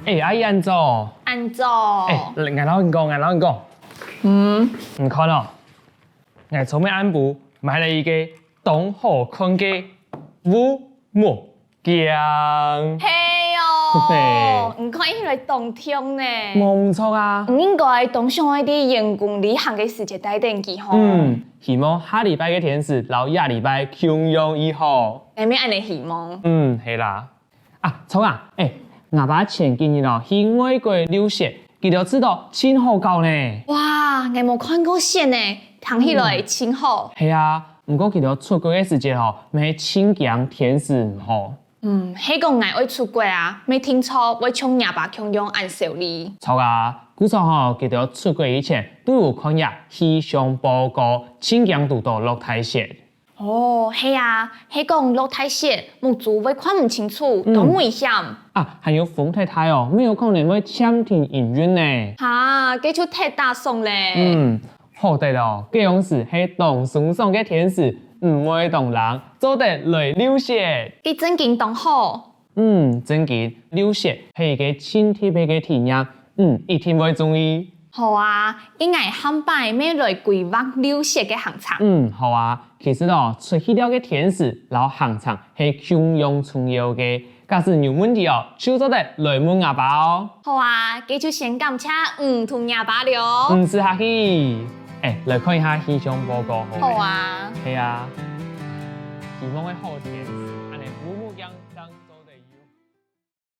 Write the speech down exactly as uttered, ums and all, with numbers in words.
哎，阿姨恁早。恁早。哎，𠊎摎你講，𠊎摎你講。嗯。你看哦，𠊎昨晡暗晡買了一個當好看个烏目鏡。係哦，嘿。你看起來當暢呢。無毋著啊。你應該當想愛在員工旅行个時節戴等佢吼。嗯，希望下禮拜个天時摎這禮拜共樣已好。𠊎乜恁仔希望。嗯，係啦。 啊，著啊，哎，吾爸前幾日哦去外國溜雪，佢兜試著盡好搞呢。哇，𠊎無看過雪呢，聽起來盡好。係啊，毋過佢兜出國个時節吼，乜盡驚天時毋好。嗯，係講𠊎愛出國啊，乜定著會像若爸共樣恁愁慮。著啊，故所吼，佢兜出國以前都有看這氣象報告，盡驚堵著落大雪。 哦，係啊，係講落大雪，目珠會看毋清楚，當危險。啊，還有風忒大哦，乜有可能會暫停營運呢。哈，該就忒打爽咧。嗯，好得哦，該央時係當鬆爽个天時，毋會當冷，做得來溜雪。該正經當好。 嗯，正經，溜雪係一個盡特別个體驗，你一定會中意。好啊，該𠊎下擺乜來規劃溜雪个行程。嗯，好啊，其實哦，出去尞个天時摎行程係共樣重要个。假使有問題哦，就做得來問吾爸哦。好啊，該就先感謝你同若爸了。毋使客氣。哎，來看一下氣象報告好無？好啊。係啊，希望會好天。